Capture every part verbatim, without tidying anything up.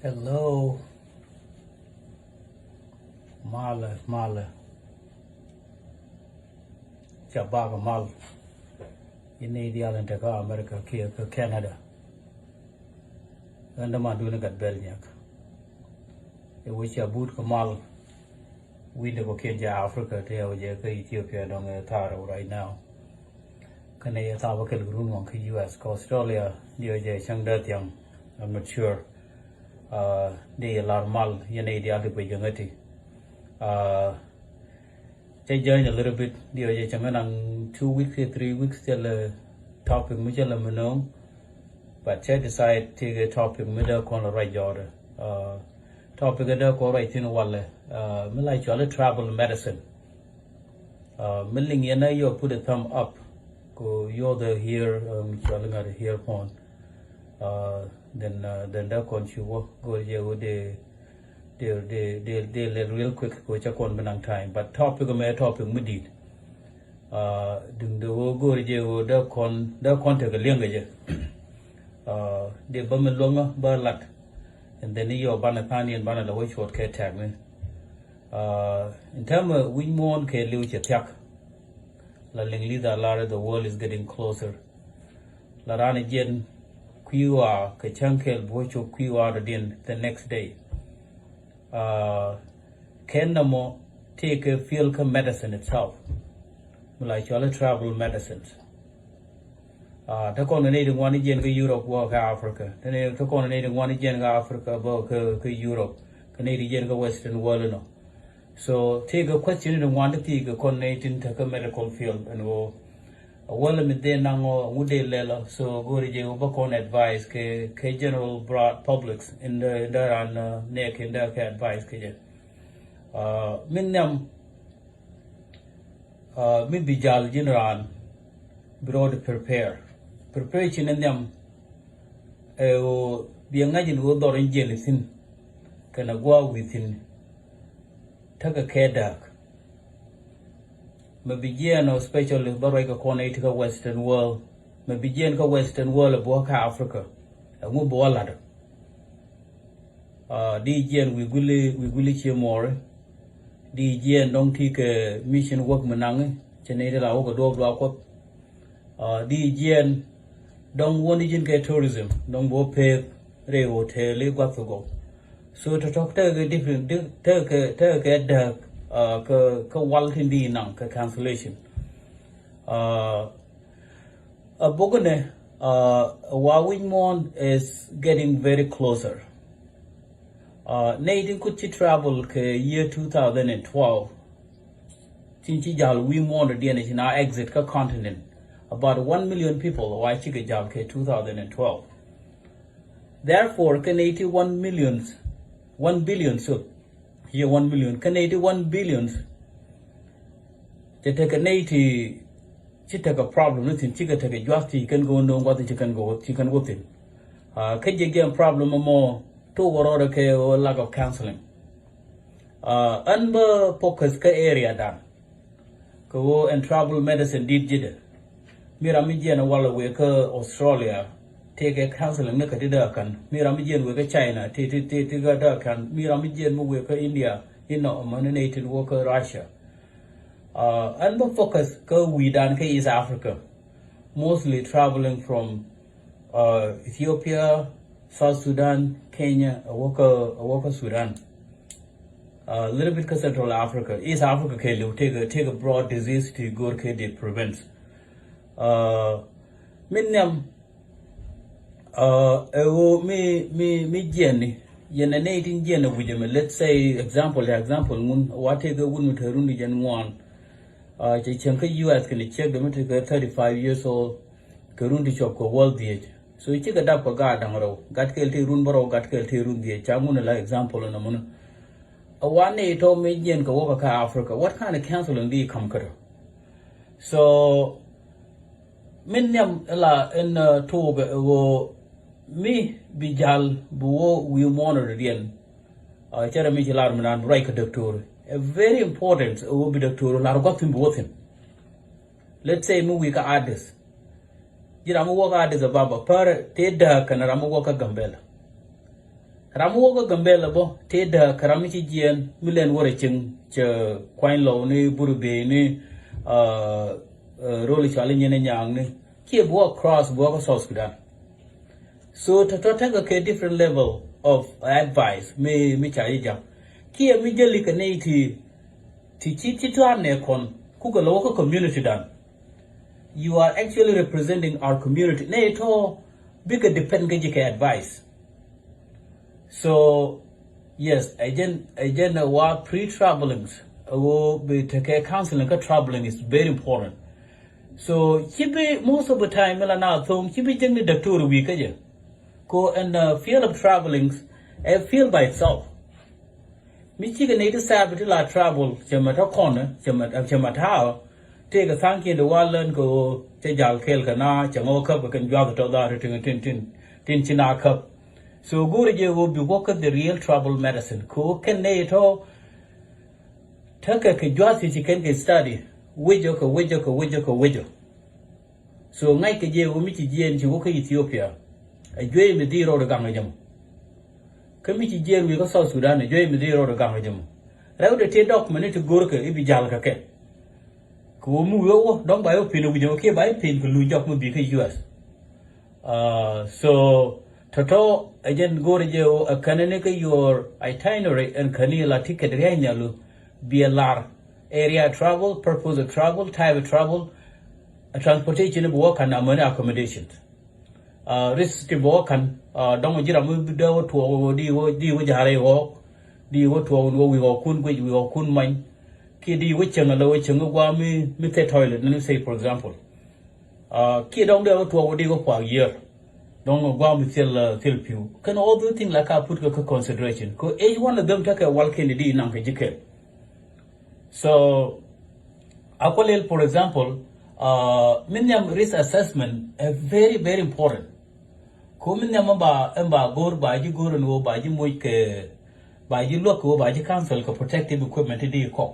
Hello. Malɛ, malɛ. Ca bakɛ mal. Yɛn nɛy diaal in te kä America kiɛ kä Canada. Ɣän dämandun Gatbɛl Nyak. Ɛ wec ca but kɛ mal. Wi̱cdɛ kɔ kiɛn jɛ Africa, te ɛ wec jɛ kä Ethiopia dɔ̱ŋ ɛ thaar right now. Kɛnɛ yɛ thaap kɛl kɛ run waŋ kä U S, kä Australia diɛ jɛ cäŋ dee thiaŋ. I'm not sure. Uh, diɛ yɛ lar mal yɛn nɛy diaal ti guic kɛ ŋäti. Uh, cɛ join a little bit, diɛ jɛ cäŋ naŋ two weeks kɛ three weeks thilɛ topic mi cɛ lɛ mi no̱o̱ŋ. But cɛ decide ti kɛ topic mi dee kɔn lɛ ruac jɔɔdɛ. Uh, topic dee kɔn ruac thin walɛ, uh, mi la cuali travel medicine. Uh, mi liŋ yɛn a yɔ put a thumb up. Ko yɔ the hear, um, cuali ŋa̱t hear phone. Uh, then, uh, then dee kɔn ci wä go̱o̱r jɛ wä dee, dee, dee, dee, dee lɛl real quick ko cɛ kɔn bi naŋ time. But topic mɛ topic mi di̱i̱t. Uh, duŋdɛ wä go̱o̱r jɛ wä dee kɔn, dee kɔn tekɛ liɛŋ kɛ jɛ. Uh, dee bä mi luäŋä bä lat. And then yɔ banɛ than yɛn banɛ la wä cuɔt kɛ tɛk ni. Uh, in term of wi̱c muɔ̱ɔ̱n kɛ liw cɛ thiak. La liŋ li̱th a lar, the world is getting closer. La raan jiɛn kui̱ waa kɛ cäŋ kɛɛl buɔ cop kui̱ waa dɔ̱diɛn the next day. Uh, kɛn nɔmɔ tëëkɛ field kä medicine itself. Mi la cuali travel medicines. Uh, te kɔn kɛ nɛy ti ŋuan jiɛn kä Europe bä kä Africa. Te nɛy, te kɔn kɛ nɛy ti ŋuan jiɛn kä Africa bä kä, kä Europe. Kɛ nɛy ti jiɛn kä Western world nɔ. So tëëkɛ question ti ŋuan ti tëëkɛ kɔn nɛy tin te kä medical field ɛn ɣöö a wäl mi dee naŋ ɔ ŋu dee lɛl ɔ. So go̱o̱ri jɛ wä bä kɔn advice kɛ, kɛ general broad publics in the, in the raan, uh, nɛɛk in the kɛ advice kɛ jɛ. Uh, min nhiam, uh, mi bi jal ji̱n raan bi rɔɔd prepare. Prepare ci ni nhiam ɛ ɣöö bi ŋa̱c in ɣöö dhɔr in jiɛl ithin kɛnɛ gua̱a̱ wi̱i̱ thi̱n. Tekɛ kɛ dääk. Mɛ bi jiɛɛn ɔ specially bä ruac kɛ kɔn ɛ ti kä Western world. Mɛ bi jiɛɛn kä Western world ɛ buɔ kä Africa. Ɛŋu buɔ latdɔ? Uh, di jiɛɛn wi̱i̱ guli, wi̱i̱ guli cie muɔɔri. Di jiɛɛn dɔ̱ŋ ti kɛ mission work mi naŋi cɛ nɛy ti la wä kɛ duɔ̱ɔ̱p duaak Kuɔth. Uh, di jiɛɛn dɔ̱ŋ wä ni ji̱n kɛ tourism dɔ̱ŋ bä peth rɛy hotel i̱ gua̱th kɛ gɔw. So tɔ̱tɔ̱ tekɛ different, tekɛ, tekɛ dääk, uh, kä, kä wal tin di naŋ kɛ cancellation. Uh, a bok inɛ, uh, wa wi̱c muɔ̱ɔ̱n is getting very closer. Uh, nɛy tin kut ci travel kɛ year two thousand and twelve. Tin ci jal wi̱i̱ muɔ̱ɔ̱n dɔ̱diɛn ci na exit kä continent. About one million people wa cikɛ jal kɛ two thousand and twelve. Therefore kɛ nɛy ti one million, one billion, so, ci one million kɛ nɛy ti one billion. Cɛ tekɛ nɛy ti ci tekɛ problem ni thi̱n, cikɛ tekɛ juath ti kɛn kɛ wä no̱o̱ŋ guath ti kɛn kɛ wä, ti kɛn wä thi̱n. Uh, kä jɛ gɛm problem mɔ tok wä rɔɔdɛ kɛ wä lack of counseling. Uh, ɛn bä focus kä area dan kɛ wä ɛn travel medicine dit ji̱dɛ. Mi ram mi jiɛn walɛ wëë kä Australia, tëëkɛ counseling ni kä ti däkan. Mi ram mi jiɛn wëë kä China, ti, ti, ti, ti kä däkan. Mi ram mi jiɛn mi wëë kä India, inɔ mɛ ni nɛy tin wä kä Russia. Uh, ɛn bä focus kä wi̱i̱dan kä East Africa, mostly traveling from, uh, Ethiopia, South Sudan, Kenya, a wä kä, a wä kä Sudan. A little bit kä Central Africa. East Africa kɛ liw tëëkɛ, tëëkɛ broad disease ti go̱o̱r kɛ di prevent. Uh, min nhiam, uh, ɛ ɣöö mi, mi, mi jiɛn ni yɛn ɛ nɛy tin jiɛn ɛ wi̱cɛ mɛ. Let's say example, example ŋun wa tëëkɛ wun mi te run di jɛn ŋuan. Uh, cɛ cieŋ kä U S kɛn ciek dɛ mi tëëkɛ thirty five years old kɛ run di cuɔp kɛ wäl dhiec. So cikɛ dap kɛ gaat da̱ŋ rɛw, gat kɛl tëë run bärɔw, gat kɛl tëë run dhiec. Ca ŋun la example nɔmɔni. A wan ni tɔ mi jiɛn kɛ wäkä kä Africa, what kind of counseling di kam kätɔ? So min nhiam ila in, uh, tuukɛ ɣöö mi bi jal bi wä wi̱i̱ muɔ̱ɔ̱n rɔ diɛn. Uh, cɛ rɛ mi ci lar mi naan ruac kɛ doctor. A very important ɣöö bi doctor lar gua̱th thi̱n bi wä thi̱n. Let's say mi wi̱i̱ kä Addis. Ji̱ ram mi wä kä Addis Ababa pär tëë dääk kɛn ram mi wä kä Gambela. Ram wä kä Gambɛla bä tëë dääk kɛ ram mi ci jiɛɛn mi lɛn wä rɛ cieŋ cɛ kuany lɔw ni bur bee ni rol cual inyɛn inyaaŋ ni kiɛ bi wä cross bi wä kä South Sudan. So tɔ̱tɔ̱ tekɛ kɛ different level of advice mi mi ca ji̱ jam kiɛ mi jäli kɛ nɛy ti ti ci ci tuaar nɛ kɔn kukɛ lɔ wä kä community dan. You are actually representing our community. Nɛ itɔ bikɛ depend kä ji̱ kɛ advice. So yes, ɛ jɛn ɛ jɛn ɛ wa pre-travelings ɛ wo bi tekɛ counseling kä traveling is very important. So ci bi most of the time mi la na thoŋ ci bi jek ni doctor wi̱i̱ kä jɛ. Ko ɛn field of travelings ɛ field by itself. Mi cikɛ nɛy ti saabi ti la travel cɛ mɛ tɔ kɔn cɛ mɛ tɔ thaw. Tëëkɛ tha̱a̱ŋkiɛn ti wal län kɛ ɣöö cɛ jal kɛɛl kɛ na cɛ ŋɔ käp kɛ kɛn juath tɔ dhaar ti tin tin tin ci na käp. So go̱o̱ri jɛ ɣöö bi wä kä the real travel medicine kɛ ɣöö kɛn nɛy tɔ. Tekɛ kɛ juath ti ci kɛn kɛ study wecä kɛ wecä kɛ wecä kɛ wecä. So ŋa̱ckɛ jɛ wä mi ci jiɛɛn ci wä kä Ethiopia. Ɛ juey mi dhil rɔɔd ɛ gaŋ ɛ jɛ mɔ. Kä mi ci jiɛɛn wi̱i̱ kä South Sudan ɛ juey mi dhil rɔɔd ɛ gaŋ ɛ jɛ mɔ. Rɛw dee tëë document ni ti go̱rkɛ i̱ bi ja̱l kɛ kɛ. Kɛ wä mi wi̱i̱ wä wä dɔ̱ŋ ba yɛ wä pi̱n ɛ wi̱c ɛ wä kiɛ ba yɛ pi̱n kɛ luc jɔk mi bi kä U S. So tɔ̱tɔ̱ ɛ jɛn go̱rɛ jɛ wä ɛ känɛ ni kä your itinerary ɛn käni la ticket ria̱c nhial wä bi ɛ lar. Area travel, purpose of travel, type of travel, a transportation bi wä kan amäni accommodation. Risk ti bi wä kan dɔŋ ji̱ ram mi dee wä tuɔɔk wä di wä di wä ja̱rɛ wä di wä tuɔɔk wä wi̱i̱ wä kun guic wi̱i̱ wä kun many. Kiɛ di wä cäŋ ala wä cäŋ wä gua̱a̱ mi mi thil toilet ni say for example. Kiɛ dɔŋ dee wä tuɔɔk wä di wä kuak yiër. Dɔŋ wä gua̱a̱ mi thil thil pi̱w kɛn all those things la ka put kɛ kä consideration kɛ each one of them tekɛ wal kɛn di naŋ kɛ ji̱ kɛn. So a kualil for example, min nhiam risk assessment ɛ very very important. Ko min nhiam ɛn ba ɛn ba go̱r ba ji̱ go̱r ɛn ɣöö ba ji̱ moc kɛ ba ji̱ luäk kɛ ɣöö ba ji̱ council kɛ protective equipment ti di kɔk.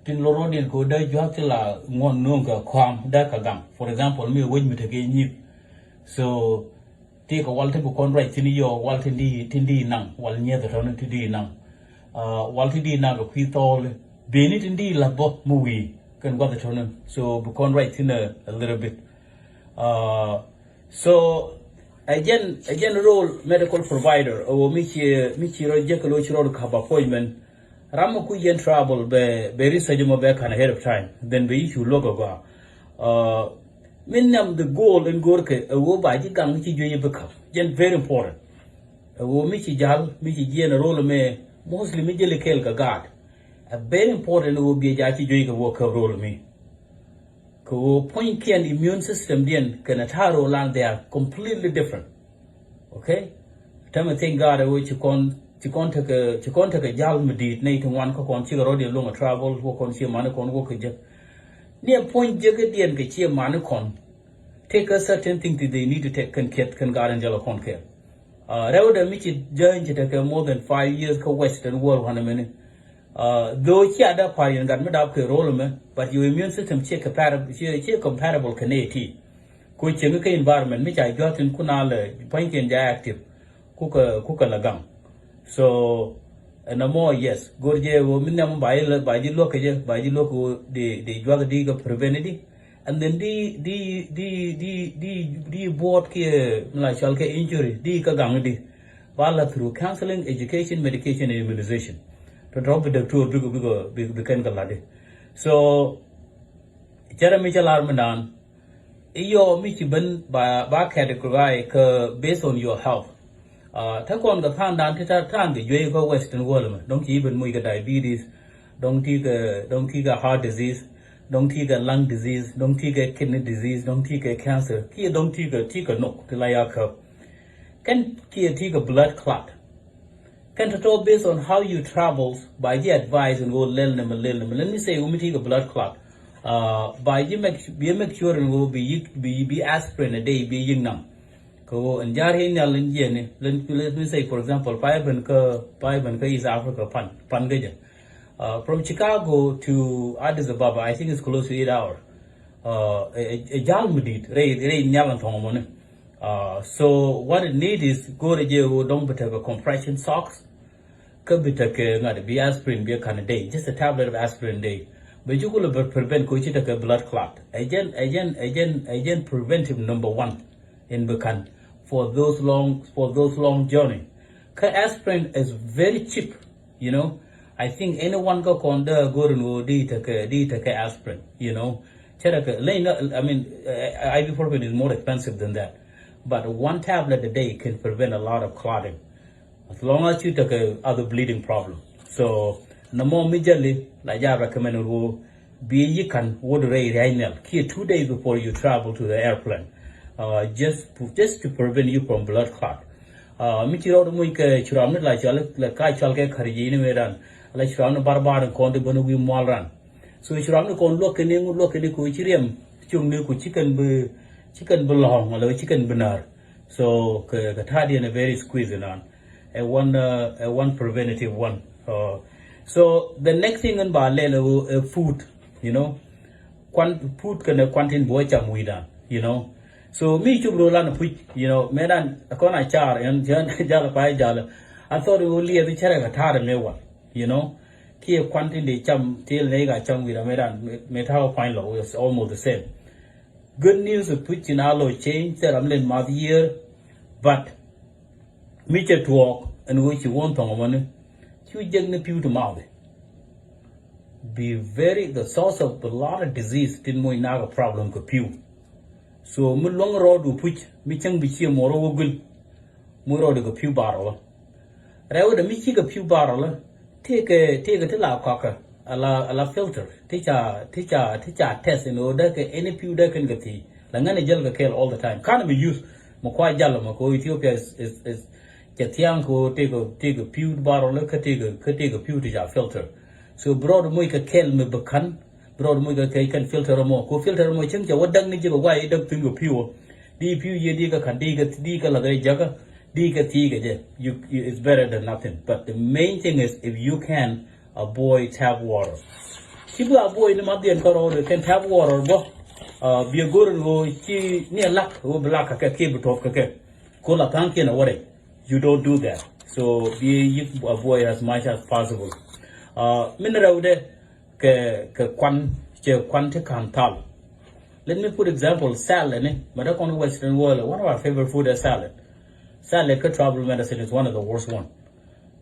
Tin lorodiɛn kɛ ɣöö dee jua̱k ti la ŋuɔ̱n no̱o̱ŋ kɛ kɔam dee kɛ gaŋ for example mi wec mi tekɛ nyith. So ti kɛ wal ti bi kɔn ruac thin yɔ wal tin di tin di naŋ wal nyieth tɔni tin di naŋ. Wal tin di naŋ kɛ kui̱ thɔɔli beni tin di lath bɔ mi wi̱i̱ kɛn guath tɔni so bi kɔn ruac thin a little bit. So a jɛn a jɛn role medical provider a wä mi ci mi ci rɔ jek lo ci rɔ kap appointment. Ram mi ku yɛn travel bɛ bɛ research mɔ bɛ kan ahead of time then bɛ issue luɔk a gɔaa. Min nhiam the goal in go̱rkɛ ɛ ɣöö ba ji̱ gaŋ ci juey bi käp jɛn very important. Ɛ ɣöö mi ci ja̱l mi ci jiɛn a rol ɛmɛ mostly mi jeli kɛɛl kɛ gaat. Ɛ very important ɛ ɣöö biɛ ja̱ ci juey kɛ wä käp rol ɛmi. Kɛ ɣöö puɔ̱nykiɛn immune system diɛn kɛnɛ ta̱a̱ rol an they are completely different. Okay. Tämɛ thiec gaat ɛ ɣöö ci kɔn ci kɔn tekɛ ci kɔn tekɛ ja̱l mi di̱i̱t nɛy ti ŋuan kä kɔn cikɛ rɔ̱diɛn luŋ a travel wä kɔn ciɛ mani kɔn wä kɛ jek. Ni ɛ puɔ̱ny jekädiɛn kɛ ciɛ mani kɔn. Tekɛ certain thing ti they need to take kɛn kiɛth kɛn gaat in jɛl a kɔn kɛɛl. Rɛwdɛ mi ci jäny ci tekɛ more than five years kä western world wanɛ mini. Though cia dee pa̱r yɛn gat mi dap kɛ rol ɛmɛ but your immune system ciɛ comparable ciɛ comparable kɛ nɛy ti. Ko cieŋ kä environment mi ca jua̱th tin kun a lɛ pua̱nykiɛn ja active. Kukɛ kukɛ la gaŋ. So ɛn ɛmɔ yes go̱r jɛ ɣöö mi nhiam ba ji̱ ba ji̱ luäk kɛ jɛ ba ji̱ luäk kɛ ɣöö di di juath di kɛ prevent di. And then di di di di di di buɔt kiɛ mi la cɔal kɛ injury di kä gaŋ di. Ba la through counseling, education, medication and immunization. Tɔ̱tɔ̱ bi doctor bikɛ bikɛ bikɛ bi kɛn kɛ lat di. So cärɛ mi cä lar mi naan. Iyɔ mi ci ben ba ba category kä based on your health. Te kɔn kɛ tha̱a̱ŋ dan ti ta̱a̱ŋ kɛ juey kä western world mɛ dɔ̱ŋ ci ben muc kɛ diabetes. Dɔ̱ŋ ti kɛ dɔ̱ŋ ti kɛ heart disease. Dɔ̱ŋ ti kɛ lung disease dɔ̱ŋ ti kɛ kidney disease dɔ̱ŋ ti kɛ cancer kiɛ dɔ̱ŋ ti kɛ ti kɛ nok ti la ya käp. Kɛn kiɛ ti kɛ blood clot. Kɛn tɔ̱tɔ̱ based on how you travel ba ji̱ advice in ɣöö lɛl ni mi lɛl ni mi let me say ɣöö mi ti kɛ blood clot. Ba ji̱ make bi make sure in ɣöö bi yi bi yi bi aspirin a day bi yi̱k naŋ. Kɛ ɣöö in ja̱r yi nhial in jiɛni let me say for example pay ben kä pay ben kä East Africa pan pan kä jɛ. From Chicago to Addis Ababa I think it's close to eight hour. Ɛ ja̱l mi di̱i̱t rɛy rɛy nhial in thɔŋ mɔni. Uh, so what it need is go̱o̱rɛ jɛ ɣöö dɔ̱ŋ bi tekɛ compression socks. Kä bi tekɛ ŋa̱t bi aspirin bi a can a day, just a tablet of aspirin a day. Bɛ ji̱ kulɛ bi prevent kɛ ɣöö ci tekɛ blood clot. Ɛ jɛn, ɛ jɛn, ɛ jɛn, ɛ jɛn preventive number one in bi can for those long, for those long journey. Kä aspirin is very cheap, you know. I think anyone kä kɔn dee go̱o̱r in ɣöö di tekɛ, di tekɛ aspirin, you know. Cɛ tekɛ leny, I mean, uh, ibuprofen is more expensive than that. But one tablet a day can prevent a lot of clotting. As long as you take a other bleeding problem. So, nɔmɔ mi jäli la jɛ recommend ɣöö bi yi can wä rɛy ria̱c nhial kiɛ two days before you travel to the airplane. Uh, just, just to prevent you from blood clot. Uh, mi ci rɔɔd muc kɛ curam ni la cɔal, la ka cɔal kɛ kär ji̱ ni mëë ran. La curam ni barbar in kɔn di bä ni wi̱i̱ mual ran. So curam ni kɔn luɔk kɛ ni ŋu, luɔk kɛ ni kɛ ci riɛm cuŋ ni ku ci kɛn bi, ci kɛn bi lɔ̱ŋ, la ci kɛn bi näär. So kɛ, kɛ ta̱a̱diɛn a very squeeze in on. A one, uh, a one preventative one. Uh, so the next thing in ba lɛl a, a food, you know. Kuan, food kɛn a kuan tin bi wä cam wi̱i̱dan, you know. So mi cuk ro lan puc, you know, mëë dan a kɔn a car ɛn jɛn jal a pay jal. I thought it would liɛ bi cɛrɛ kɛ ta̱a̱dɛ mëë wan, you know. Kiɛ kuan tin di cam til ne ka cam wi̱i̱dan mëë dan, mëë ta̱a̱ kuany lɔ, it's almost the same. Good news, a puc in a lo̱ change, thil ram len math year, but mi cɛ tuɔɔk ɛn ɣöö ci wä thɔŋ ɛmɔni, cu jek ni pi̱w ti math. Be very, the source of a lot of disease tin moc nak a problem kɛ pi̱w. So mi luäŋ rɔɔdu puc, mi cäŋ bi ciɛ muɔr wä guil, moc rɔɔdu kɛ pi̱w bar ɔ. Rɛwdɛ mi cikɛ pi̱w bar ɔ lä, tëëkɛ, tëëkɛ ti la kɔakä, ala, ala filter ti ca, ti ca, ti ca test in ɣöö dee kɛ any pi̱w dee kɛn kɛ thiec. La ŋän ɛ jäl kɛ kɛɛl all the time. Can't be used. Mi kua jal mɔ kɛ ɣöö Ethiopia is, is, is cɛ thia̱a̱ŋ kɛ ɣöö tëëkɛ, tëëkɛ pi̱w bar ɔ lä kä tëëkɛ, kä tëëkɛ pi̱w ti ca filter. So bi rɔɔdu moc kɛ kɛɛl mi bi ka̱n, bi rɔɔd muc kɛ kɛ kɛn filter mɔ. Ku filter mɔ cieŋ cɛ wä däk ni ji̱ kɛ guay i̱ däk thi̱n kɛ pi̱w ɔ. Di pi̱w yiëë di kɛ ka̱n di kɛ, di kɛ lath rɛy jäkä. Di kɛ thiec kɛ jɛ. You, you, it's better than nothing. But the main thing is if you can avoid tap water. Ci bi avoid ni ma dhiɛn kärɔɔd kɛn tap water bä. Uh, bi a go̱r in ɣöö ci ni a lak ɣöö bi lak kɛ kɛ kiɛ bi tuɔp kɛ kɛ. Ku la tha̱a̱ŋ kiɛn a wä rɛy. You don't do that. So bi yik avoid as much as possible. Uh, min rɛwdɛ kɛ, kɛ kuan, cɛ kuan ti ka̱n thal. Let me put example, salad ni, mɛ dee kɔn Western world, one of our favorite food is salad. Salad kä travel medicine is one of the worst one.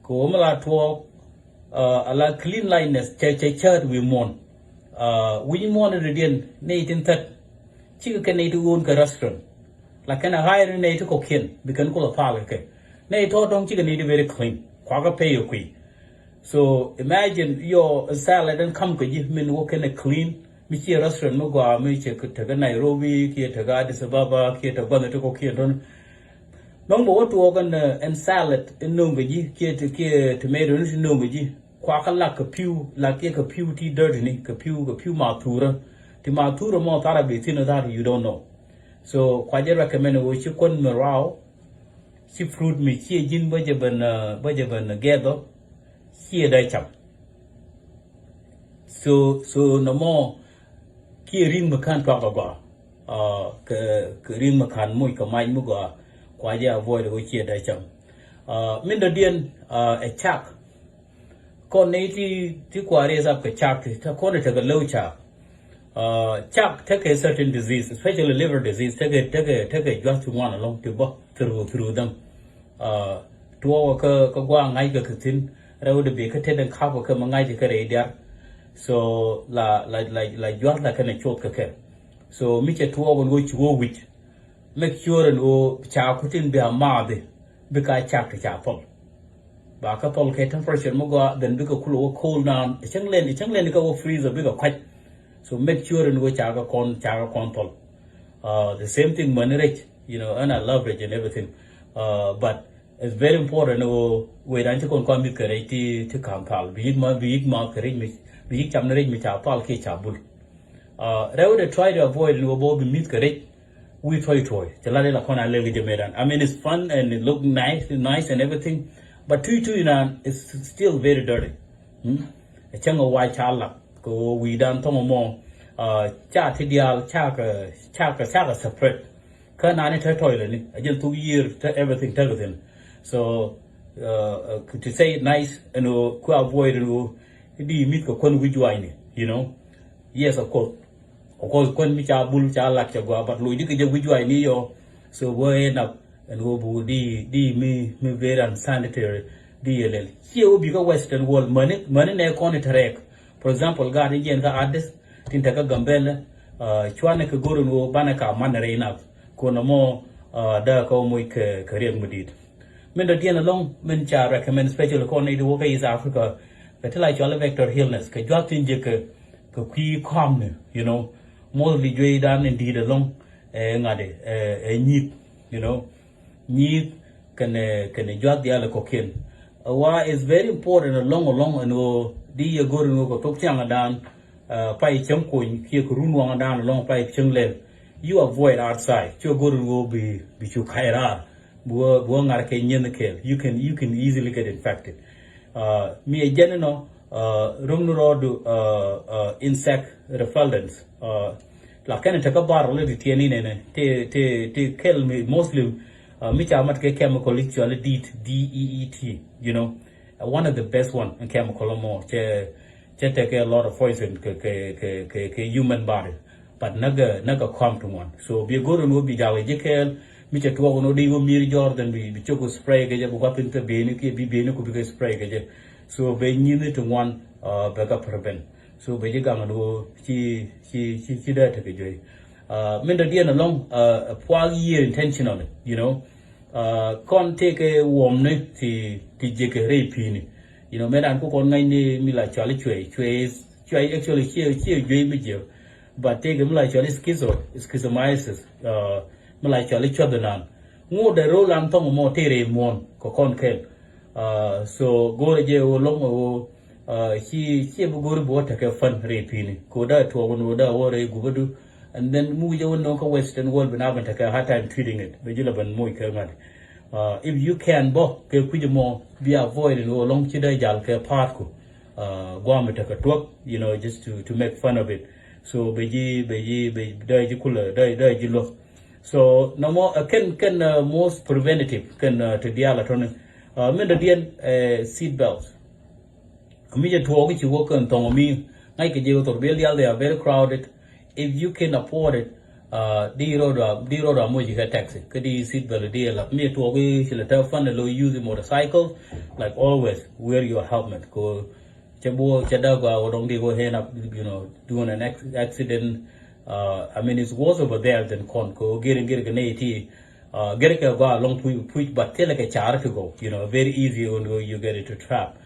Kɛ wä mi la tuɔɔk, uh, ala cleanliness, cɛ, cɛ cäät wi̱i̱ muɔ̱ɔ̱n. Uh, wi̱i̱ muɔ̱ɔ̱n rɛdiɛn, nɛy tin thät. Cikɛ kɛ nɛy ti ɣöön kɛ restaurant. La kɛn a ɣa̱a̱r ni nɛy ti kɔ̱kiɛn, bi kɛn kulɛ thal kɛ kɛ. Nɛy tɔ̱ dɔ̱ŋ cikɛ nɛy ti very clean. Kuakä pay ɛ kui̱. So imagine your salad in kam kɛ ji̱ min wä kɛn a clean. Mi ciɛ restaurant mi gɔaa mi cɛ tekɛ Nairobi, kiɛ tekɛ Addis Ababa, kiɛ tekɛ gua̱n ti kɔ̱kiɛn tɔ̱n. Nɔŋ bɛ wä tuɔɔk ɛn, ɛn salad in no̱o̱ŋ kɛ ji̱, kiɛ, kiɛ tomato ni ti no̱o̱ŋ kɛ ji̱. Kuakä lak kɛ pi̱w, lak kiɛ kɛ pi̱w ti dirty ni, kɛ pi̱w, kɛ pi̱w mathurä. Ti mathurä mɔ thara bi thin that you don't know. So kua jɛ recommend wä ci kuän mi raw, ci fruit mi ciɛ ji̱n bä jɛ ben, uh, bä jɛ ben gather, ciɛ dee cam. So, so nɔmɔ kiɛ ri̱ŋ mi ka̱n tuak agɔa. Uh, kɛ, kɛ ri̱ŋ mi ka̱n muc kɛ mac mi gɔa. Kua jɛ avoid wä ciɛ dee cam. Uh, min dɔ̱diɛn, uh, ɛ cak. Kɔn ni ti, ti kua raise up kɛ cak ti, ti kɔn tekɛ low cak. Uh, cak tekɛ certain disease, especially liver disease, tekɛ, tekɛ, tekɛ juath ti ŋuan alɔŋ ti bä through, through them. Uh, tuɔɔkɛ kä, kä gua̱a̱ ŋa̱ckɛ kɛ thi̱n, rɛwdɛ bi kä tet in kap kɛ mi ŋa̱ckɛ kɛ rɛy diar. So la, la, la, la juath la kɛn a cuɔth kɛ kɛ. So mi cɛ tuɔɔk in wä ci wä wi̱c. Make sure in ɣöö ca kutin bi a maathi, bi ka cak ti ca thɔl. Ba kä thɔl kɛ temperature mi gɔaa, then bikɛ kulɛ wä cool down. Cäŋ lɛn, cäŋ lɛn kɛ wä freezer bikɛ kuac. So make sure in ɣöö ca kɛ kɔn, ca kɛ kɔn thɔl. Uh, the same thing mäni rɛc, you know, and I love rɛc and everything. Uh, but it's very important ɣöö wecdan ci kɔn kɔn mi̱th kɛ rɛc ti, ti ka̱n thal. Bi yik ma, bi yik ma kɛ rɛc mi, bi yik cam ni rɛc mi ca thal kiɛ ca bul. Uh, rɛwdɛ try to avoid in ɣöö bä bi mi̱th kɛ rɛc. Wi̱i̱ tuɔ̱c tuɔ̱c cɛ lat in la kɔn a lɛl kɛ jɛ mëëdan. I mean, it's fun and it look nice, nice and everything. But tui tui inan is still very dirty. Hmm? Ɛ cäŋ ɛ wac ca lak kɛ ɣöö wi̱i̱dan thɔŋ ɛmɔ, uh, ca ti diaal ca kɛ, ca kɛ, ca kɛ separate. Kä nani te toilet ni, a jɛn thuk yiër te everything te kɛ thin. So, uh, uh, to say it nice, ɛn ɣöö ku avoid ɛn ɣöö di mi̱th kɛ kuän wi̱c jua̱cni, you know. Yes, of course. Of course, kuän mi ca bul ca lak ca gua, but lo̱c di kɛ jɛ wi̱c jua̱cni yɔ. So, bä end up ɛn ɣöö bu di, di mi, mi very unsanitary di yɛ lɛl. Ciɛ wä bi kä Western world, mäni, mäni nɛ kɔn i te rɛɛk. For example, gaat in jiɛn kä Addis, tin te kä Gambela, uh, cuanɛ kɛ go̱r in ɣöö banɛ ka man rɛy nath. Kun nɔmɔ, uh, dee kä wä moc kɛ, kɛ riɛk mi di̱i̱t. Min dɔ̱diɛn ɛlɔ̱ŋ, min ca recommend special kɔn ni ti wä kä East Africa, kɛ ti la cual vector illness, kɛ juath tin jiɛ kɛ, kɛ kui̱ kɔamni, you know, mostly juey dan in di̱i̱t ɛlɔ̱ŋ, eh, ŋa̱t, eh, eh, nyi̱th, you know, nyi̱th kɛnɛ, kɛnɛ juath diaal ɛ kɔ̱kiɛn. Ɛ wa is very important ɛlɔ̱ŋ ɛlɔ̱ŋ ɛn ɣöö di yɛ go̱r ɛn ɣöö kɛ thok thiaŋ ɛdan, uh, pay cäŋ kony kiɛ kɛ run waŋ ɛdan ɛlɔ̱ŋ pay cäŋ lɛl. You avoid outside. Cu go̱r ɛn ɣöö bi, bi cu ka̱c raar. Bi wä, bi wä ŋa̱r kɛ nyieth kɛɛl. You can, you can easily get infected. Uh, mi ɛ jɛn inɔ, uh, rom ni rɔɔdu, uh, uh, insect repellents. Uh, la kɛn te kä bar lɛ ti tiɛn inɛnɛ. Ti, ti, ti kɛl mi mostly, uh, mi ca mat kɛ chemical i̱ cuali DEET, D E E T, you know. Uh, one of the best one in chemical mɔ. Cɛ, cɛ tekɛ a lot of poison kɛ, kɛ, kɛ, kɛ, kɛ human body. But näkɛ, näkɛ kɔm ti ŋuan. So bi go̱r ɛn ɣöö bi jal kɛ ji̱ kɛɛl, mi cɛ tuɔɔk ɛn ɣöö di wä mi̱i̱r jɔɔr, then bi, bi cok spray kɛ jɛ, bi gua̱th in te bieyni kiɛ bi bieyni ku bikɛ spray kɛ jɛ. So bɛ nyi̱ni ti ŋuan, uh, bɛ kɛ prevent. So bɛ ji̱ gaŋ ɛn ɣöö ci, ci, ci, ci dee tekɛ juey. Uh, min dɔ̱diɛn ɛlɔ̱ŋ, uh, puak yiëë intentionally, you know. Uh, kɔn tëëkɛ wuɔmni ti, ti jiäkɛ rɛy pi̱i̱ni. You know, mëë dan ku kɔn ŋa̱cni mi la cɔal i̱ cuɛy. Cuɛy, cuɛy actually ciɛ, ciɛ juey mi jiäk. But tëëkɛ mi la cɔal i̱ schizo, schizomyces. Uh, mi la cɔal i̱ cuɔth inan. Ŋot dee ro̱o̱ lan thɔŋ mɔ tëë rɛy muɔ̱ɔ̱n kɛ kɔn kɛl. Uh, so go̱o̱rɛ jɛ ɣöö lɔ̱ŋ ɣöö, uh, ci, ciɛ bi go̱o̱ri bi wä tekɛ fun rɛy pi̱i̱ni. Kɛ ɣöö dee tuɔɔk ni ɣöö dee wä rɛy gupädu. And then mi wi̱cɛ wä no̱o̱ŋ kä Western world bi na ben tekɛ hard time treating it. Bɛ ji̱ la ben moc kɛ ŋa̱t. Uh, if you can bä kɛ kui̱c mɔ bi avoid ni ɣöö lɔ̱ŋ ci dee jal kɛ pa̱a̱tku. Uh, guam bi tekɛ tuɔk, you know, just to, to make fun of it. So bɛ ji̱, bɛ ji̱, bɛ dee ji̱ kulɛ, dee, dee ji̱ luɔ̱k. So nɔmɔ, uh, kɛn, kɛn, uh, most preventative kɛn, uh, ti diaal a tɔni. Uh, min dɔ̱diɛn, uh, seat belts. Mi jɛ tuɔɔk ci wä kɛn thɔŋ mi ŋa̱c kɛ jɛ wä thor biɛl diaal, they are very crowded. If you can afford it, uh, di road a, di road a moc kɛ taxi. Kä di seat belt di la. Mi jɛ tuɔɔk ci la tɛ fund lo use motorcycle, like always, wear your helmet. Ko cɛ bo, cɛ da gua wä dɔŋ di wä end up, you know, doing an acc-, accident. Uh, I mean, it's worse over there than kɔn. Ko gir, gir kɛ nɛ iti, uh, gir kɛ gua lɔŋ puc, puc, but thilɛ kɛ car ti go, you know, very easy when you get into trap.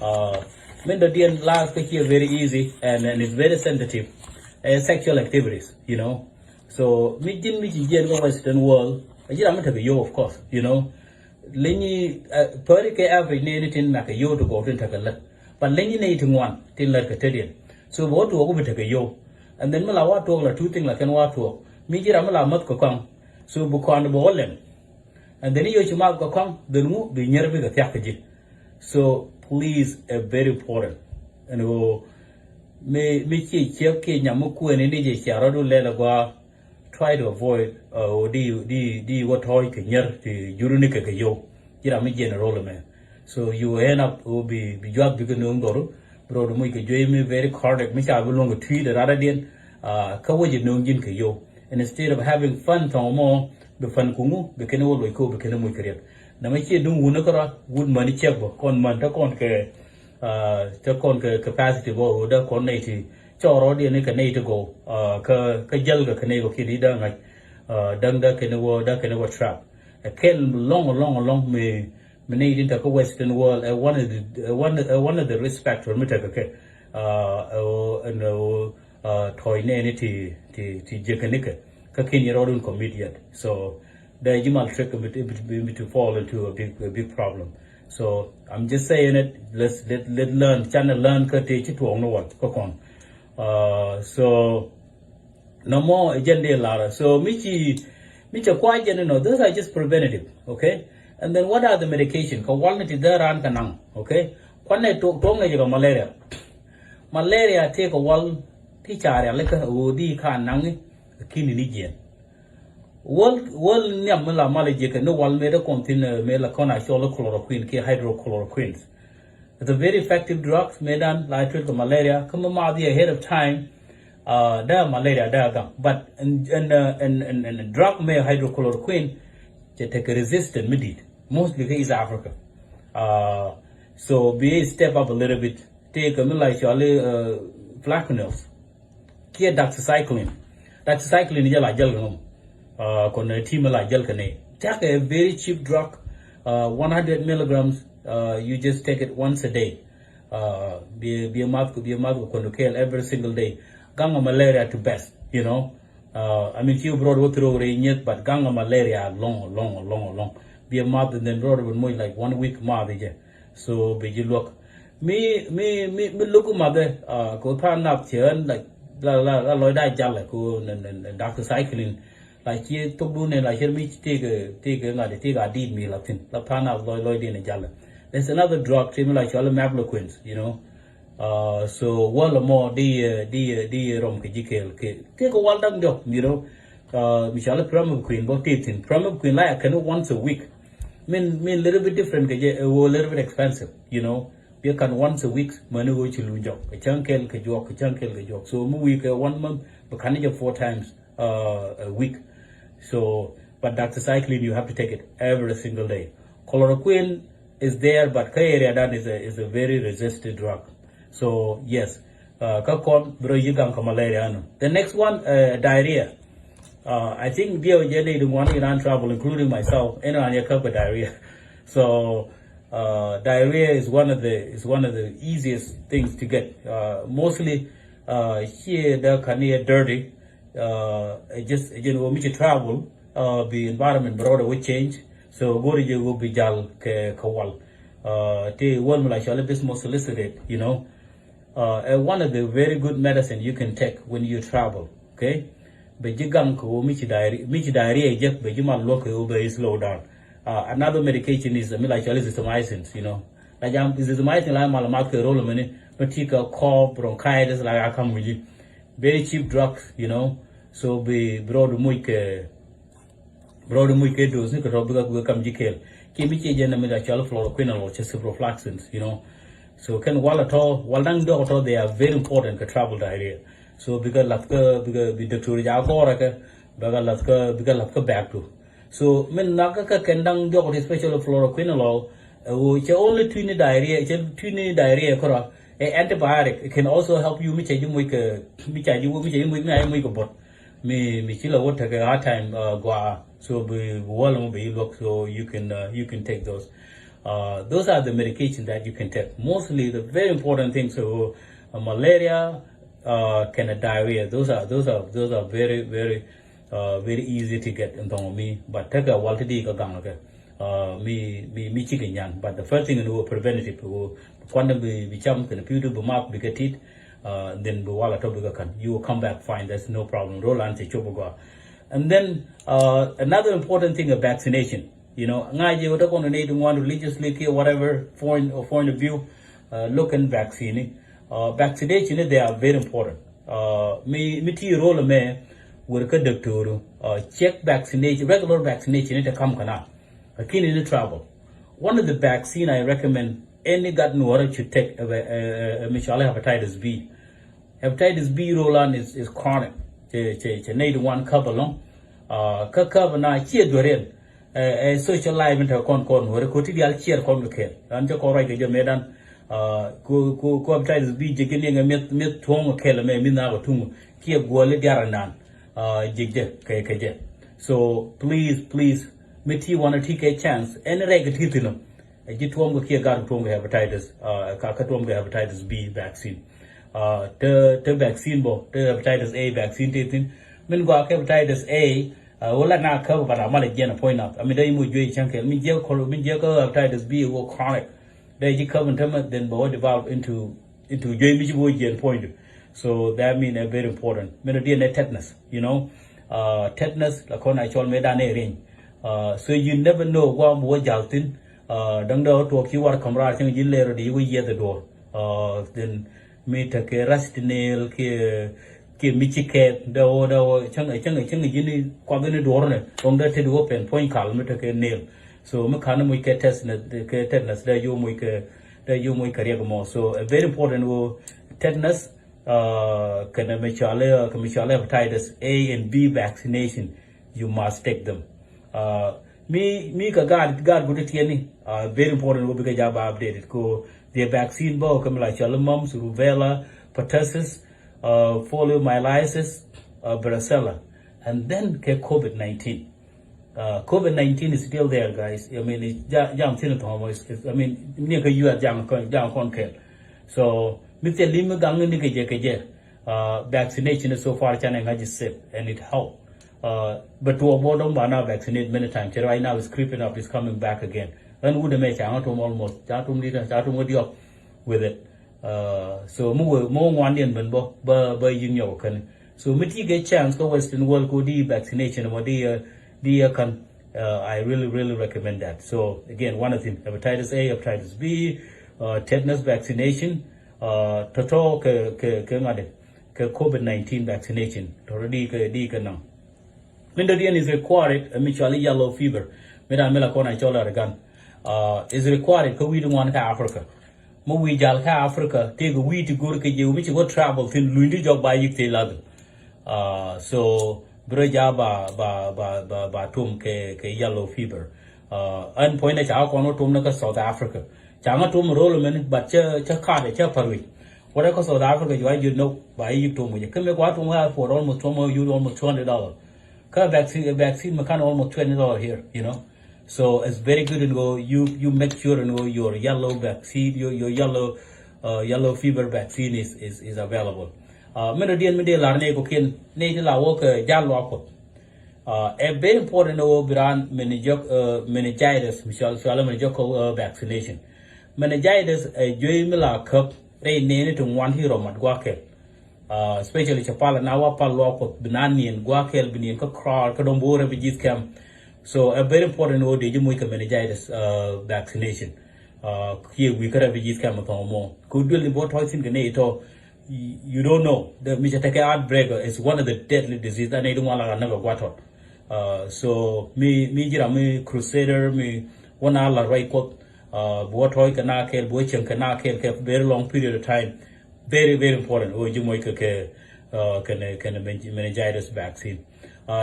Uh, min dɔ̱diɛn last kä ciɛ very easy and, and it's very sensitive. Uh, sexual activities, you know. So mi ji̱n mi ci jiɛn kä Western world, a ji̱ ram mi tekɛ yo, of course, you know. Lenyi, uh, pari kɛ average ni, ni tin na kɛ yo ti gɔw tin tekɛ lät. But lenyi ni ti ŋuan tin lät kɛ tediɛn. So bɛ wä tuɔk bi tekɛ yo. And then mi la wa tuɔk la two thing la kɛn wa tuɔk. Mi ji̱ ram mi la mäth kɛ kɔŋ. So bi kɔn bɛ wä lɛm. And then i̱ yo ci math kɛ kɔŋ, then ŋu bi nyier bi kɛ thiak kɛ ji̱. So please, a very important. And ɣöö mi, mi ci ciek kiɛ nyam mi kuɛni ni jɛ cia rɔdu lɛl agua. Try to avoid, uh, ɣöö di, di, di wä tɔ̱ɔ̱c kɛ nyier ti juruni kɛ kɛ yow. Ji̱ ram mi jiɛn rol mɛ. So you end up ɣöö bi, bi juath bikɛ no̱o̱ŋ dhɔru. Bi rɔɔdu muc kɛ juey mi very crowded, mi ca bi luɔ̱ŋ kɛ tui̱ de radadiɛn. Uh, kä wä jɛ no̱o̱ŋ ji̱n kɛ yow. Instead of having fun thɔŋ mɔ, bi fun kuŋu, bi kɛn wä luɔc ko, bi kɛn muc kɛ riɛk. Nɛmɛ ciɛ duŋ wuni kärɔa, wut mäni ciɛk bä, kɔn män te kɔn kɛ, uh, te kɔn kɛ capacity bä, wut dee kɔn nɛy ti cɔɔr rɔɔdiɛn ni kɛ nɛy ti gɔw, uh, kä, kä jäl kɛ kɛ nɛy kɔ kiɛ di dee ŋa̱c, uh, däŋ dee kɛn wä, dee kɛn wä trap. Ɛ kɛl lɔŋ, lɔŋ, lɔŋ mi, mi nɛy tin te kä Western world, ɛ one of the, ɛ one, ɛ one of the risk factor mi tekɛ kɛ, uh, ɛ, ɛ, ɛ, uh, tɔ̱ɔ̱c nɛɛni ti, ti, ti jiäkänikɛ. Kä kiɛn yɛ rɔɔdun commit yet. So dee ji̱ mal trick mi, mi, mi, mi to fall into a big, a big problem. So I'm just saying it, let's, let, let learn, canɛ learn kä tëë ci tuɔɔk ni wal kä kɔn. Uh, so nɔmɔ ɛ jɛn dee lar. So mi ci, mi cɛ kua̱c jɛn inɔ, those are just preventative, okay? And then what are the medication? Kɛ wal ni ti dhär raan kɛ naŋ, okay? Kuanɛ tuɔk, tuɔk ŋäc kɛ malaria. Malaria tëë kɛ wal ti ca rialikä ɣöö di ka naŋi, kini ni jiɛn. Wäl, wäl nhiam mi la mal jiɛkɛ ni wal mëë dee kɔn thin, eh, mëë la kɔn a cɔl chloroquine kiɛ hydrochloroquines. It's a very effective drugs mëë dan la treat kɛ malaria. Kä mi math yɛ ahead of time, uh, dee malaria dee gaŋ. But in, in, uh, in, in, in drug mëë hydrochloroquine, cɛ tekɛ resistant mi dit. Mostly kä East Africa. Uh, so bi step up a little bit. Tëëkɛ mi la cɔl, uh, Plaquenil kiɛ doxycycline. Doxycycline jɛ la jäl kɛ ŋum. Uh, kɔn ti mi la jäl kɛ ni. Tekɛ a very cheap drug, uh, one hundred milligrams, uh, you just take it once a day. Uh, bi, bi math, bi math kɛ kɔn kɛɛl every single day. Gaŋ malaria to best, you know. Uh, I mean, ci bi rɔɔd wä throw rɛ nyeth, but gaŋ malaria lɔŋ, lɔŋ, lɔŋ, lɔŋ. Bi math and then rɔɔd wä moc like one week math jɛ. So bi ji̱ luäk. Mi, mi, mi, mi lo̱k mathɛ, uh, kɛ tha̱a̱ŋ nath cɛ ɣän, like, la, la, la lɔcda jal, like, kɛ nɛ, nɛ, nɛ doxycycline. La ci thokdun nɛ la cɛ mi tëëkɛ, tëëkɛ ŋa̱t, tëëkɛ a dit mi la thi̱n. La tha̱a̱ŋ nath lɔc, lɔcdiɛn jal. There's another drug ti mi la cɔl mefloquine, you know. Uh, so wäl mɔ di, uh, di, uh, di rɔm kɛ ji̱ kɛɛl kɛ. Tëëkɛ wal da̱ŋ diɔ̱k, you know. Uh, mi cɔl primaquine bä tëë thi̱n. Primaquine la ya kɛn once a week. Min, min little bit different kɛ jɛ, ɛ ɣöö little bit expensive, you know. Bi kan once a week, mäni ɣöö ci luny jɔk. Kɛ cäŋ kɛl kɛ juɔk, kɛ cäŋ kɛl kɛ juɔk. So mi wi̱i̱ kɛ one month, bi kan jɛ four times, uh, a week. So, but doxycycline, you have to take it every single day. Chloroquine is there, but kä area dan is a, is a very resistant drug. So, yes, uh, kä kɔn bi rɔ yi̱ gaŋ kɛ malaria nɔ. The next one, uh, diarrhea. Uh, I think diɛ jɛ ni di ŋuan in an travel, including myself, in an yɛ kä kɛ diarrhea. So, uh, diarrhea is one of the, is one of the easiest things to get. Uh, mostly, uh, ciɛ dee kan yɛ dirty. Uh, it just, it just, when we travel, uh, bi environment bi rɔɔdɛ wä change. So go̱ri jɛ wä bi jal kɛ, kɛ wal. Uh, ti wäl mi la cɔl bismuth salicylate, you know. Uh, ɛ one of the very good medicine you can take when you travel, okay? Bɛ ji̱ gaŋ kɛ ɣöö mi ci diarrhea, mi ci diarrhea jek, bɛ ji̱ mal luɔk kɛ ɣöö bɛ slow down. Uh, another medication is, uh, mi la cɔl azithromycin, you know. La jam azithromycin la mal math kɛ rol mini, mi ti kɛ cough, bronchitis, la ya kam wi̱ci. Very cheap drugs, you know. So bi, bi rɔɔdu muc kɛ, bi rɔɔdu muc kɛ dose ni kɛ tɔ bikɛ, bikɛ kam ji̱ kɛɛl. Kiɛ mi ciɛ jɛn na mi da cɔl fluoroquinolone cɛ ciprofloxacins, you know. So kɛn wal a tɔ, wal da̱ŋ diɔk a tɔ, they are very important kɛ travel diarrhea. So bikɛ lath kä, bikɛ bi doctor ja gɔrɛ kɛ, bikɛ lath kä, bikɛ lath kä bag tu. So min nakä kä kɛn da̱ŋ diɔk ti special fluoroquinolone, ɛ wo cɛ only tuni diarrhea, cɛ tuni diarrhea kɔrɔ. Ɛ antibiotic, it can also help you mi cɛ ji̱ muc kɛ, mi cɛ ji̱, mi cɛ ji̱ muc, mi a ji̱ muc kɛ bot. Mi, mi ci la wä tekɛ hard time, uh, gɔaa. So bi, bi wal mɔ bi luɔk, so you can, uh, you can take those. Uh, those are the medication that you can take. Mostly the very important things, so, uh, malaria, uh, kɛnɛ diarrhea. Those are, those are, those are very, very, uh, very easy to get in thɔŋ mi. But tekɛ wal ti di kɛ gaŋ kɛ. Uh, mi, mi, mi cikɛ nyan. But the first thing in the preventative, kuandɛ bi, bi cam kɛnɛ pi̱w ti bi math bikɛ tit. Uh, then bi wal a tɔ bikɛ kan. You will come back fine. There's no problem. Rolan cɛ cop gɔaa. And then, uh, another important thing, a vaccination. You know, ŋa̱c jɛ wä tɔ kɔn ni ti ŋuan religiously kiɛ whatever point of, point of view, uh, look in vaccine. Uh, vaccination, they are very important. Uh, mi, mi ti rol mɛ wër kä doctor, uh, check vaccination, regular vaccination ni te kam kana. Lakini ni travel. One of the vaccine I recommend any gat nuɔrä should take, uh, uh, uh, mi cɔal hepatitis B. Hepatitis B rolan is, is chronic. Cɛ, cɛ, cɛ nɛy di wan käp alɔŋ. Uh, kä käp na ciɛ dueriɛn. Ɛ, ɛ social life in te kɔn kɔn weri ko ti dial ciɛr kɔn kɛ kɛl. An cɛ kɔn ruac kɛ jɛ medan. Uh, ko, ko, ko hepatitis B jɛ gin yɛŋɛ miɛth, miɛth tuɔŋ kɛl mɛ mi na kɛ tuŋ. Kiɛ guɔli diar nan. Uh, jɛ jɛ kɛ, kɛ jɛ. So please, please, mi ti wan ti kɛ chance. Ɛn rɛk ti thin. Ɛ ji̱ tuɔm kɛ kiɛ gat tuɔm kɛ hepatitis, uh, ka, ka tuɔm kɛ hepatitis B vaccine. Uh, te, te vaccine bɔ, te hepatitis A vaccine te thin. Min gua kɛ hepatitis A, uh, wala na kɛ ba na mal jiɛn a point up. I mean, dɛ imu juɛ chan kɛ. Min jiɛ kol, min jiɛ kɛ hepatitis B wo chronic. Dɛ ji̱ kɛ min te ma then bɔ develop into, into juɛ mi ji̱ wo jiɛn point. So that mean a very important. Min diɛ ne tetanus, you know. Uh, tetanus la kɔn a cɔl me dan e ring. Uh, so you never know gua wo jal thin. Uh, däŋ dee wä tuɔɔk ci war käm raar cäŋ ji̱ lɛr rɔ di wä yiɛth ɛ duɔ̱ɔ̱r. Uh, then mi tekɛ racetnel kiɛ, kiɛ mi ci kɛɛth dee wä dee wä cäŋ cäŋ cäŋ ji̱n kuath ni duɔ̱r ni dɔ̱ŋ dee tet wä pɛn puɔ̱ny kal mi tekɛ nail. So mi ka̱n ni muc kɛ tetanus kɛ tetanus dee yom muc kɛ dee yom muc kɛ riɛk mɔ. So a very important wä tetanus kɛnɛ mi cɔal kɛ mi cɔal hepatitis A and B vaccination, you must take them. Mi mi kɛ gaat gaat guti tiɛni very important wä bikɛ jaba updated ko the vaccine bä kɛ mi la cɔal mumps, rubella, pertussis, poliomyelitis, varicella, and then kɛ covid nineteen. Covid nineteen is still there, guys. I mean, jam thin thɔmɔ. I mean, ni kɛ U S jam kɔn jam kɔn kɛl. So mi thil lim mi gaŋ ni kɛ jɛ kɛ jɛ. Vaccination is so far canɛ ŋa̱c is safe and it help. But tuɔ bɔ dɔŋ ba na vaccinate many times. Right now it's creeping up, it's coming back again. Ɣän wut ɛmɛ ca ŋä tum almost ca tum dit ca tum wä diɔk with it. So mi wee mi wä ŋuandiɛn ben bä bä bä yi̱n nyɔk kän. So mi ti kɛ chance kä western world ko di vaccination mɔ di di yɛ kän. I really really recommend that. So again, one of them, hepatitis A, hepatitis B, tetanus vaccination, tɔtɔ kɛ kɛ kɛ ŋa̱dɛ kɛ covid nineteen vaccination tɔtɔ di kɛ di kɛ naŋ. Min dɔ̱diɛn is required, mi cɔal yellow fever. Mi dan mi la kɔn a cɔl ar gan is required kä wi̱i̱ di ŋuan kä Africa. Mi wi̱i̱ jal kä Africa tëëk wi̱i̱ ti go̱r kɛ jɛ mi ci go̱ travel thin luny di jɔk ba yik thil ladhim. So bi rɔ ja ba ba ba ba ba tum kɛ kɛ yellow fever. Ɛn puɔ̱ny na ca kɔn wä tum ni kä South Africa. Ca ŋä tum rol mɛn but cä cä kat cä par wi̱c. Wä dee kä South Africa juac ji̱ no̱k ba yik tum wi̱c kä mi kua tum ɣä for almost tum ɣä yut almost two hundred dollar. Kä vaccine vaccine mi kan almost twenty dollar here, you know. So it's very good in go you you make sure in go your yellow vaccine, your your yellow uh, yellow fever vaccine is is is available. Min dɔ̱diɛn mi dee lar nɛy kɔ̱kiɛn nɛy ti la wä kɛ jal luak Kuɔth. Ɛ very important ni wä bi raan meningitis mi cɔal cɔal meningitis vaccination. Meningitis ɛ juey mi la käp rɛy nɛɛni ti ŋuan ti rɔ mat gua̱a̱th kɛl. Especially cɛ pal na wa pal luak Kuɔth bi na niɛn gua̱a̱th kɛl bi niɛn kä crowd kä dɔ̱ŋ bi wä refugees camp. So ɛ very important ni wä dee ji̱ moc kɛ meningitis vaccination. Kiɛ wi̱i̱ kä refugees camp thɔŋ mɔ kɛ duel ni bä tɔ̱ thin kɛ nɛy tɔ̱. You don't know. The mi cɛ tekɛ outbreak is one of the deadly disease that nɛy di ŋuan la ka näk a gua̱tɔt. So mi mi ji̱ ram mi crusader mi wä na la ruac Kuɔth. Bi wä tɔ̱ɔ̱c kɛ na kɛl bi wä cieŋ kɛ na kɛl kɛ very long period of time. Very very important wä ji̱ moc kɛ kɛ kɛnɛ kɛnɛ meningitis vaccine.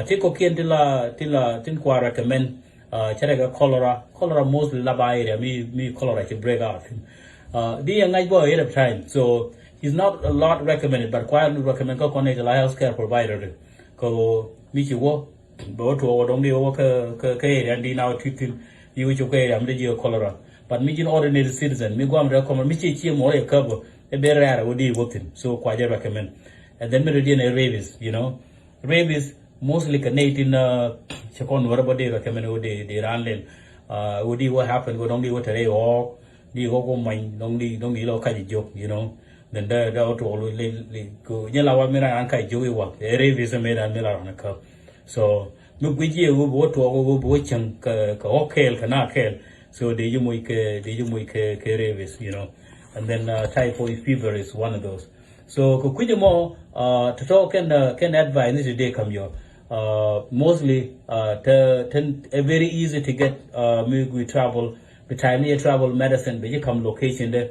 Ti kɔ̱kiɛn ti la ti la tin kua recommend. Cɛ rɛ kɛ cholera, cholera mostly la ba area mi mi cholera ci break out. Di yɛ ŋa̱c bä ahead of time, so it's not a lot recommended but kua recommend kä kɔn nɛ ti la health care provider. Kɛ mi ci wä bɛ wä tuɔk wä dɔŋ di wä kä kä area di na wä tui̱t thin. Di wä ci kä area mi di jiɛ cholera. But mi ji̱n ordinary citizen mi guam rɛ kɔmɛ mi ci ci mɔ yɛ käp ɛ ben rɛɛr wä di wä thin, so kua jɛ recommend. And then mi di diɛn ɛ rabies, you know. Rabies mostly kɛ nɛy tin cɛ kɔn nuɔrɛ bä dee recommend wä dee dee ran lel. Wä di wä happen wä dɔŋ di wä tɛrɛ ɣɔɔk di ɣɔɔk wä many dɔŋ di dɔŋ di lɔ kac jiök, you know. Then dee dee wä tuɔk lu lel. Nyɛ la wa mi ran an kac jiök iwak ɛ rabies mi ran mi la ran kä. So mi guic yɛ wä bi wä tuɔk wä bi wä cieŋ kɛ kɛ ɣɔɔk kɛɛl kɛ na kɛɛl. So dee ji̱ moc kɛ dee ji̱ moc kɛ kɛ rabies, you know. And then typhoid fever is one of those. So kɛ kui̱c ɛmɔ tɔ̱tɔ̱ kɛn kɛn advice ni ti dee kam yɔ. Mostly te te ɛ very easy to get mi gui travel. Bi time ni yɛ travel medicine bi ji̱ kam location dɛ.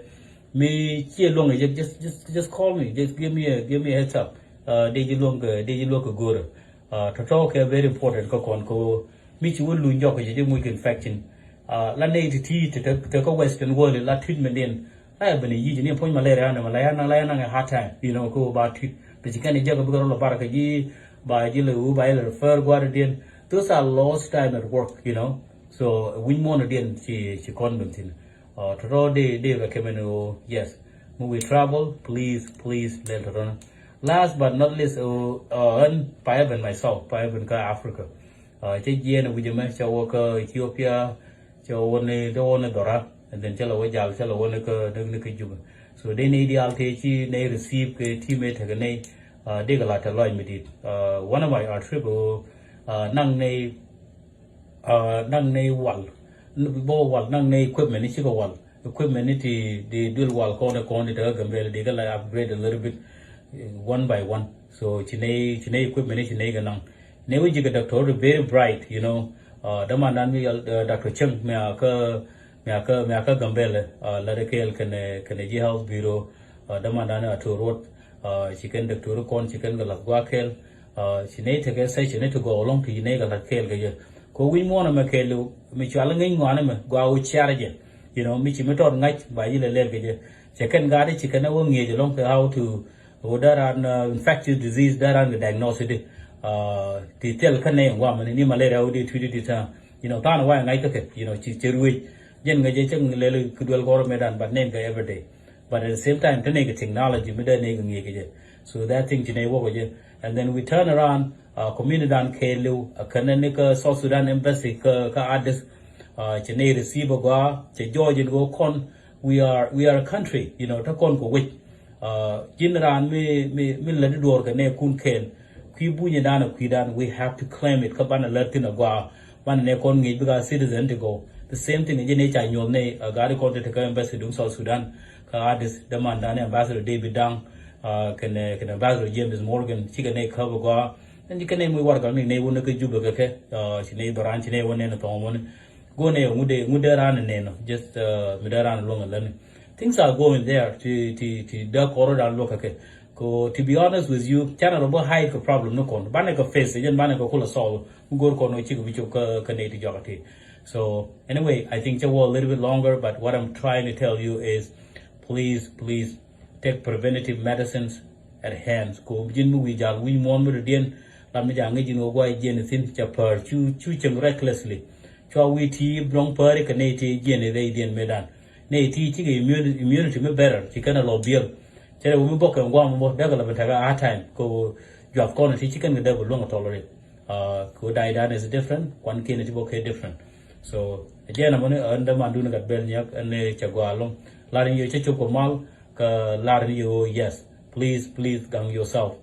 Mi ciɛ luɔ̱ŋ ɛ just just just call me, just give me a give me a heads up. Dee ji̱ luɔ̱ŋ kɛ dee ji̱ luɔ̱ŋ kɛ go̱rɛ. Tɔ̱tɔ̱ kɛ very important kä kɔn kɛ ɣöö mi ci wä luny jɔk kɛ cɛ ji̱ muc kɛ infection. La nɛy ti ti te kä western world la treatment diɛn. La yɛ ben i̱ yic ni puɔ̱ny malaria ni malaria naŋ la yɛ naŋ ɛ hard time, you know, kä ba tui̱t. Bi ci kɛn i̱ jek bi kɛ rɔ lɔ bar kɛ ji̱ ba ji̱ lɛ wu ba ilɛ refer gua̱a̱r diɛn. Those are lost time at work, you know. So wi̱ny muɔ̱ɔ̱n diɛn ci ci kɔn ben thin. Tɔ̱tɔ̱ dee dee recommend ɣöö yes. Mi wi̱i̱ travel, please please lɛl tɔ̱tɔ̱ ni. Last but not least ɣöö ɣän pa even myself pa even kä Africa. Cä jiɛɛn ɛ wi̱c ɛmɛ cä wä kä Ethiopia. Cä wä ni cä wä ni dhɔra. And then cä lɛ wä jal cä lɛ wä ni kä ni kä Juba. So dee nɛy diaal tëë ci nɛy receive kɛ team ëë tekɛ nɛy. Dee kɛ la tɛ lɔc mi dit. One of my trip ɣöö naŋ nɛy naŋ nɛy wal. Bä wal naŋ nɛy equipment ni cikɛ wal. Equipment ni ti di duel wal kɔn ɛ kɔn di tekɛ Gambɛl di kɛ la upgrade a little bit. One by one. So ci nɛy, ci nɛy equipment, ci nɛy kɛ naŋ. Nɛy wä ji̱ kɛ doctor very bright, you know. Dämandan mi yal doctor Cäŋ mi a kä, mi a kä, mi a kä Gambɛlɛ, lat kɛɛl kɛnɛ, kɛnɛ ji̱ health bureau. Dämandan a to̱r wot. Ci kɛn doctor kɔn ci kɛn kɛ lath gua̱a̱th kɛɛl. Ci nɛy tekɛ session ni ti gɔw ɛlɔ̱ŋ ti ci nɛy kɛ lath kɛɛl kɛ jɛ. Kɛ wi̱ny muɔ̱ɔ̱n ɛmɛ kɛɛliw mi cual ŋäc ŋɔaani mɛ gɔaa wä ciar jɛ. You know, mi ci mi tɔt ŋa̱c ba ji̱ lɛ lɛl kɛ jɛ. Cɛ kɛn gaat ci kɛn ɛ wä ŋi̱eec ɛlɔ̱ŋ kɛ how to wä dee raan infectious disease dee raan kɛ diagnose di. Ti thil kä nɛy ŋuam ni malaria wä di tui̱di di ta̱a̱. You know, tha̱a̱n wa ŋa̱c kä kɛ, you know, ci cɛ ruëc. Jɛn ŋäc jɛ cäŋ lɛl ki duel gɔr mëëdan, but nɛn kɛ everyday. But at the same time te nɛy kɛ technology mi dee nɛy kɛ ŋi̱eec kɛ jɛ. So that thing ci nɛy wä kɛ jɛ. And then we turn around, community dan kɛɛliw a kɛn ni kä South Sudan Embassy kä, kä Addis. Cɛ nɛy receive a gɔaa, cɛ jɔɔc in kɛ kɔn. We are, we are a country, you know, te kɔn kɛ wec. Ji̱n raan mi, mi, mi lät di duɔɔr kɛ nɛɛkun kɛɛl. Kui̱ bunyɛ dan a kui̱ dan, we have to claim it. Kä banɛ lät thin a gɔaa, banɛ nɛɛkɔn ŋi̱i̱c bikɛ citizen ti gɔw. The same thing ji̱n ëë ca nyuɔth nɛy a gaat kɔn ti te kä embassy duŋ South Sudan kä Addis, dämandan ambassador David Dang, kɛnɛ, kɛnɛ ambassador James Morgan, cikɛ nɛy käp a gɔaa. Ɛn ji̱ kɛ nɛy muc warɛgak ni nɛy wä ni kä Jubɛ kɛ kɛ, ci nɛy dhɔran ci nɛy wä nɛn thɔŋ mɔni. Go̱o̱nɛ ŋut dee, ŋut dee raan nɛn nɔ, just mi dee raan luäŋ a läni. Things are going there ti, ti, ti dee kɔr dan luäk kɛ kɛ. Ko, to be honest with you, canɛ rɔ bä hide kɛ problem ni kɔn, banɛ kɛ face jɛn, banɛ kɛ kula solve. Mi go̱o̱r kɔn wä cikɛ bi cop kä, kä nɛy ti jɔak a ti. So anyway, I think cɛ wä a little bit longer, but what I'm trying to tell you is, please, please, take preventative medicines at hand. Ko ji̱n mi wi̱i̱ jal wi̱i̱ muɔ̱ɔ̱n mi dɔ̱diɛn, lam mi ja̱ ŋäc ji̱n wä guay jiɛn ithin, ca päär cu, cu cieŋ recklessly. Cua wi̱i̱ ti buɔ̱ŋ päär ikɛ nɛy ti jiɛn irɛydiɛn mëëdan. Nɛy ti cikɛ immunity, immunity mi better, ci kɛn a lɔ biɛl. Cɛ rɛ wä mi bɔk kɛ ŋuam bä, dee kɛ lɔ ben tekɛ hard time. Ko juath kɔn ti ci kɛn kɛ dee bɛ luäŋ a tolerate. Ko daydan is different, kuan kiɛn ti bɔk kɛ different. So jiɛn amɔni, ɛn dämandun Gatbɛl Nyak, ɛn cɛ gɔaa ɛlɔ̱ŋ. Lar in yɛ cɛ cop kɛ mal, kä lar ni yɛ ɣöö, yes, please, please, gaŋ yourself.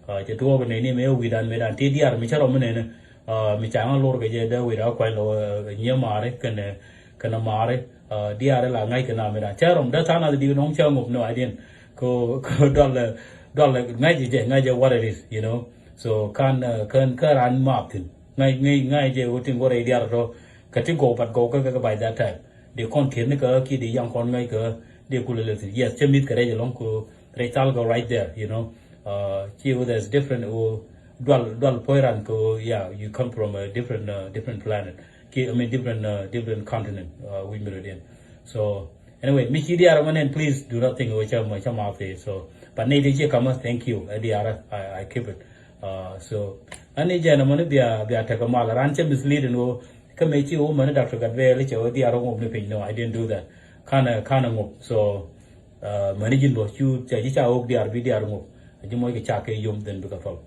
Cɛ tuɔɔk nɛy ni mëë wi̱i̱dan mëëdan ti diaar mi cä rɔm mi nɛni, mi ca ŋä lor kɛ jɛ dee wi̱i̱dan kuany lɔ, nyiɛ maari kɛnɛ, kɛnɛ maari. Diaar la ŋa̱c kɛ na mëëdan cä rɔm dee tha̱a̱ŋ nath di nɔŋ cä ŋop nɔ adiɛn. Ko, ko dual, dual ŋa̱c jɛ, ŋa̱c jɛ what it is, you know. So kan, kan, kä ran map thin. Ŋa̱c, ŋa̱c, ŋa̱c jɛ wä tin wä rɛy diaar tɔ. Kä ti gɔw, but gɔw kä, kä, kä by that time. Dee kɔn kiɛn ni kä kiɛ dee yaŋ kɔn ŋäc kä dee kulɛ lɛ thi̱n. Yes, cä mi̱th kɛ rɛc ɛlɔ̱ŋ ko rɛc thal kɛ right there, you know. Ci wä there's different wä dual, dual puɔ̱c ran ko, yeah, you come from a different, different planet. Ki, I mean, different, different continent, wi̱c mi rɔ diɛn. So anyway, mi ci diaar mɔ nɛn, please do not think wä cä mɔ, cä mɔ after. So but nɛy dee ci kamä, thank you. Ɛ diaar, I, I keep it. So ani jɛn mɔ ni bia, bia tekɛ mal ran cä misleading wä. Kä mëë ci wä mäni Doctor Gatbɛl cɛ wä diaar wä ŋop ni piny. No, I didn't do that. Kanɛ, kanɛ ŋop. So mäni ji̱n bä cu ca ji̱ ca wä diaar bi diaar ŋop. A ji̱ mɔc kɛ cak kɛ yom then bikɛ thɔl.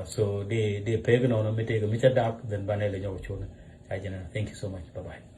So dee, dee pek nɔnɔ mi tëëkɛ mi ca dak then banɛ lɛ nyɔk cuni. Ca ji̱n. Thank you so much. Bye bye.